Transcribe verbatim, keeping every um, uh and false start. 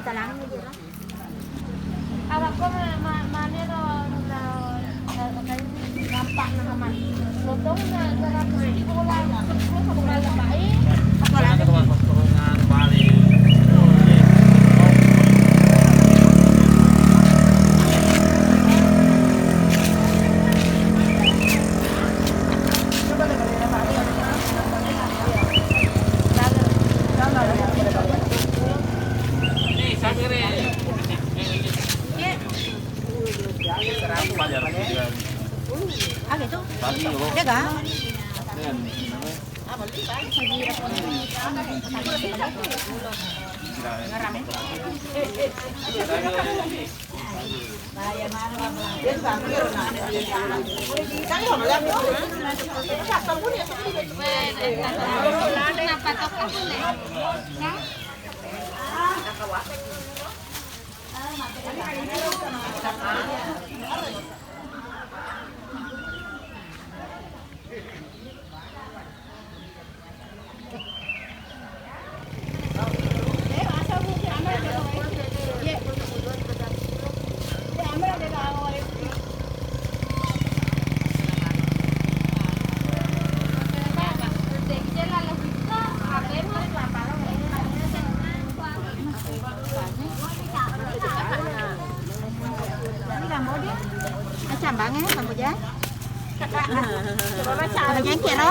Salammi jero. Awakko ma-, ma-, manero na, na, na, nampak na aman. Lotong na dua ratus ribu lah, sepuluh sama malam baik. Apalagi Ada tuh. Jaga. Ini Kamboja, Kamboja. Kamboja yang kira.